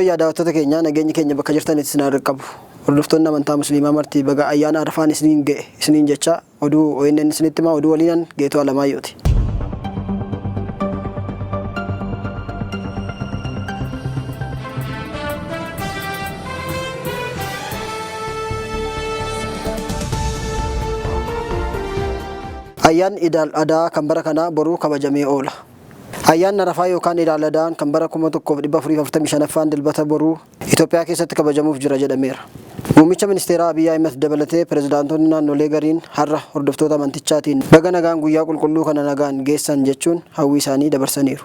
Yooyyaa daawwattoota keenya, nageenyi keenya bakka jirtanitti isin haa dhaqqabu. Hordoftoonni amantaa Musliimaa marti baga ayyaana Arafaan isiniin ga'e isiniin jecha oduu ONN isinitti himaa, oduu waliinan Geetuu Alamaayyooti. Ayyaanni Iid Al Adaa kan bara kanaa boru kabajamee oola. Ayyaanni Arafaa yookaan Iid Al Adaan kan bara 1445ffaan Dilbata boruu Itoophiyaa keessatti kabajamuuf jira jedhameera. Muummicha Ministeeraa Abiy Ahimad dabalatee pirezidaantonni naannolee gariin har'a hordoftoota amantichaatiin baga nagaan guyyaa qulqulluu kana nagaan geessan jechuun hawwii isaanii dabarsaniiru.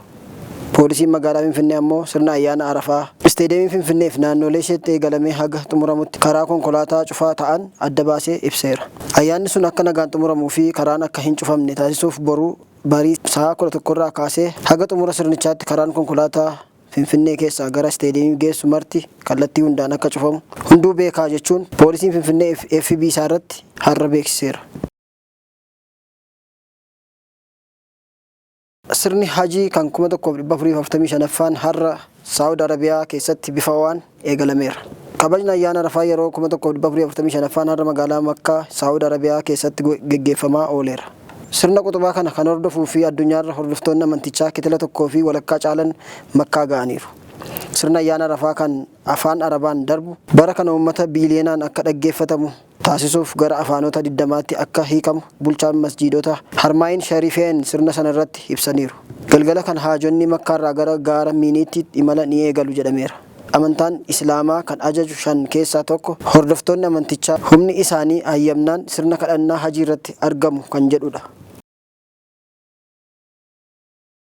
Poolisiin magaalaa Finfinnee ammoo sirna ayyaana Arafaa Isteediyeemii Finfinnee fi naannoolee isheetti eegalamee haga xumuramutti karaa konkolaataa cufaa ta'an adda baasee ibseera. Ayyaanni sun akka nagaan xumuramuu fi karaan akka hin cufamne taasisuuf boru barii sa'a 11:00 irraa kaasee haga xumura sirnichaatti karaan konkolaataa Finfinnee keessaa gara Isteediyeemii geessu marti kallattii hundaan akka cufamu hunduu beekaa jechuun Poolisiin Finfinnee FB isaa irratti har'a beeksiseera. Sirni Hajii kan 1445ffaan har'a Saa'ud Arabiyaa keessatti bifa ho'aan eegalameera. Kabajni ayyaana Arafaa yeroo 1445ffaan har'a magaalaa Makkaa, Saa'ud Arabiyaa keessatti geggeeffamaa ooleera. Sirna quxubaa kana kan hordofuu fi addunyaarra hordoftoonni amantichaa kitila tokkoo fi walakkaa caalan Makkaa ga'aniiru. Sirna ayyaana Arafaa kan Afaan Arabaan darbu bara kana uummata biiliyoonaan akka dhaggeeffatamu taasisuuf gara afaanota 20tti akka hiikamu bulchaan masjiidota Harmaayin Sharifeen sirna sanarratti ibsaniiru. Galgala kana haajonni Makkaarraa gara gaara Miiniitti imala ni eegalu jedhameera. Amantaan Islaamaa kan ajaju shan keessaa tokko hordoftoonni amantichaa humni isaanii hayyamnaan sirna kadhannaa Hajiirratti argamu kan jedhudha.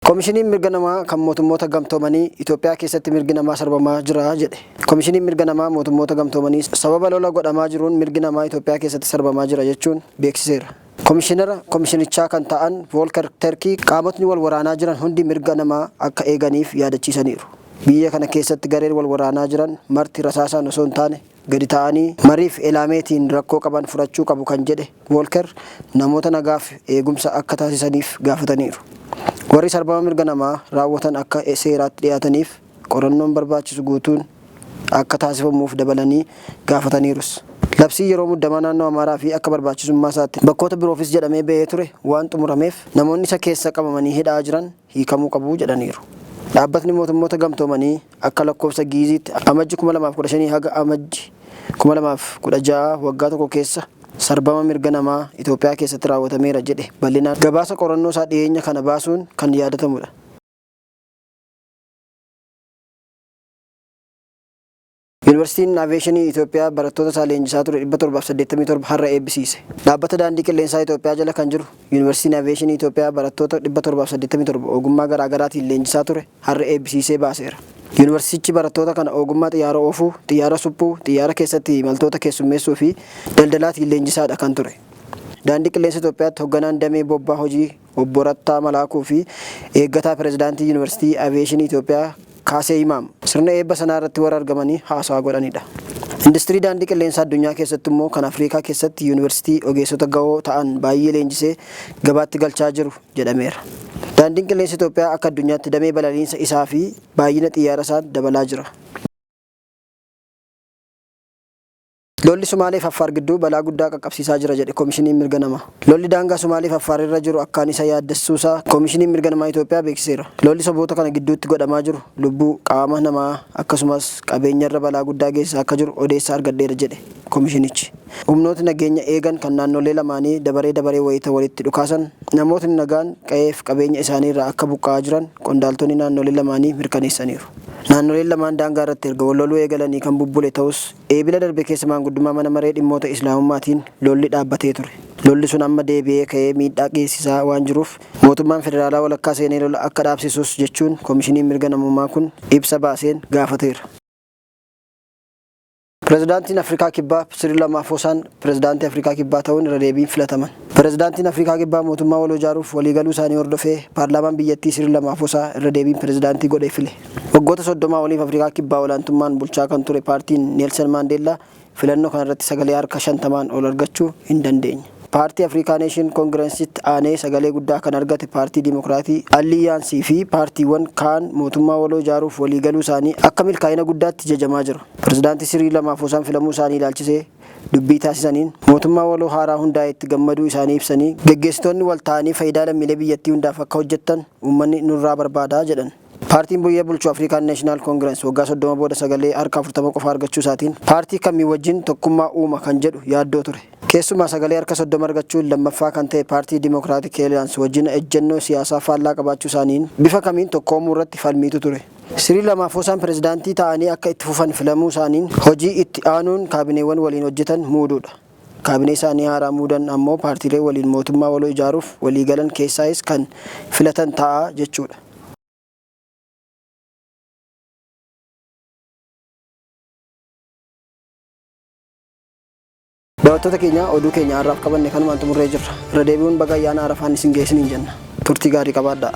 Komishiniin Mirga Namaa kan Mootummoota Gamtoomanii Itoophiyaa keessatti mirgi namaa sarbamaa jira jedhe. Komishiniin Mirga Namaa Mootummoota Gamtoomanii sababa lola godhamaa jiruun mirgi namaa Itoophiyaa keessatti sarbamaa jira jechuun beeksiseera. Komishinara komishinichaa kan ta'an Voolkar Terkii qaamotni wal waraanaa jiran hundi mirga namaa akka eeganiif yaadachiisaniiru. Biyya kana keessatti gareen wal waraanaa jiran marti rasaasaan osoo hin taane gadi taa'anii mariif elaameetiin rakkoo qaban furachuu qabu kan jedhe Voolker, namoota nagaaf eegumsa akka taasisaniif gaafataniiru. Warri sarbama mirga namaa raawwatan akka seeraatti dhiyaataniif qorannoon barbaachisu guutuun akka taasifamuuf dabalanii gaafataniirus. Labsiin yeroo muddamaa naannoo Amaaraa fi akka barbaachisummaasaatti bakkoota biroofis jedhamee ba'ee ture waan xumurameef namoonni isa keessa qabamanii hidhaa jiran hiikamuu qabu jedhaniiru. Dhaabbatni Mootummoota Gamtoomanii akka lakkoofsa Gi'iiziitti Amajji 2015 haga Amajji 2016 waggaa tokko keessa sarbama mirga namaa Itoophiyaa keessatti raawwatameera jedhe bal'inaan gabaasa qorannoo isaa dhiyeenya kana baasuun kan yaadatamudha. Yuunivarsiitiin Aveeshinii Itoophiyaa barattoota isaa leenjisaa ture 787 har'a eebbisiise. Dhaabbata Daandii Qilleensaa Itoophiyaa jala kan jiru Yuunivarsiitiin Aveeshinii Itoophiyaa barattoota 787 ogummaa garaa garaatiin leenjisaa ture har'a eebbisiisee baaseera. Yuunivarsiitichi barattoota kana ogummaa xiyyaara oofuu, xiyyaara suphuu, xiyyaara keessatti imaltoota keessummeessuu fi daldalaatiin leenjisaadha kan ture. Daandii Qilleensa Itoophiyaatti hogganaan damee bobbaa hojii Obbo Rattaa Malaakuu fi eeggataa pirezidaantii Yuunivarsiitii Aviyeeshinii Itoophiyaa Kaasee Yimaam sirna eebba sanaa irratti warra argamanii haasawaa godhanidha. Industirii daandii qilleensaa addunyaa keessattummoo kan Afriikaa keessatti yuunivarsiitii ogeessota gahoo ta'an baay'ee leenjisee gabaatti galchaa jiru jedhameera. Daandiin Qilleensa Itoophiyaa akka addunyaatti damee balaliinsa isaa fi baay'ina xiyyaara isaan dabalaa jira. Lolli Sumaalee fi Affaar gidduu balaa guddaa qaqqabsiisaa jira jedhe Komishiniin Mirga Namaa. Lolli daangaa Sumaalee fi Affaar irra jiru akkaan isa yaaddessuusaa Komishiniin Mirga Namaa Itoophiyaa beeksiseera. Lolli saboota kana gidduutti godhamaa jiru lubbuu, qaama namaa akkasumas qabeenyarra balaa guddaa geessisaa akka jiru odeessa argadheera jedhe komishinichi. Humnootni nageenya eegan kan naannolee lamaanii dabaree dabaree wayita walitti dhukaasan namootni nagaan qa'eef qabeenya isaaniirraa akka buqqa'aa jiran qondaaltonni naannolee lamaanii mirkaneessaniiru. Naannoleen lamaan daangaa irratti erga wal loluu eegalanii kan bubbule ta'us Eebila darbe keessa maanguddummaa Mana Maree Dhimmoota Islaamummaatiin lolli dhaabbatee ture. Lolli sun amma deebi'ee ka'ee miidhaa geessisaa waan jiruuf mootummaan federaalaa walakkaa seenee lola akka dhaabsisus jechuun Komishiniin Mirga Namoomaa kun ibsa baaseen gaafateera. Pirezidaantiin Afrikaa Kibbaa Siril Ramaafoosaan pirezidaantii Afrikaa Kibbaa ta'uun irra deebiin filataman. Pirezidaantiin Afrikaa Kibbaa mootummaa waloo ijaaruuf waliigaluu isaanii hordofee paarlaamaan biyyattii Siril Ramaafosaa irra deebiin pirezidaantii godhee file. Waggoota 30 oliif Afrikaa Kibbaa olaantummaan bulchaa kan ture paartiin Neelsan Maandeellaa filannoo kanarratti sagalee harka 50n ol argachuu hin dandeenye. Paartii Afrikaa Neeshin Koongireensitti aanee sagalee guddaa kan argate Paartii Diimokiraatii Alliyaansii fi paartiiwwan kaan mootummaa waloo ijaaruuf waliigaluu isaanii akka milkaa'ina guddaatti jajamaa jira. Pirezidaantii Siriil Ramaafoosaan filamuu isaanii ilaalchisee dubbii taasisaniin mootummaa waloo haaraa hundaa'etti gammaduu isaanii ibsanii, geggeessitoonni wal ta'anii faayidaa lammiilee biyyattii hundaaf akka hojjettan uummanni nurraa barbaada jedhan. Paartiin biyya bulchu Afrikaan Neeshinaal Koongirens waggaa 30 booda sagalee harka 40 qofa argachuu isaatiin paartii kamii wajjin tokkummaa uuma kan jedhu yaaddoo ture. Keessumaa sagalee harka 30 argachuun lammaffaa kan ta'e Paartii Diimokiraatik Alliyaans wajjin ejjennoo siyaasaa faallaa qabaachuu isaaniin bifa kamiin tokkoomuu irratti falmiitu ture. Siriil Ramaafoosaan pirezidaantii ta'anii akka itti fufan filamuu isaaniin hojii itti aanuun kaabineewwan waliin hojjetan muuduudha. Kaabinee isaanii haaraa muudan ammoo paartiilee waliin mootummaa waloo ijaaruuf waliigalan keessaayis kan filatan ta'a jechuudha. Daawwattoota keenya, oduu keenya har'aaf qabanne kanumaan xumurree jirra. Irra deebi'uun baga ayyaana Arafaan isin geessiniin jenna. Turtii gaarii qabaadhaa.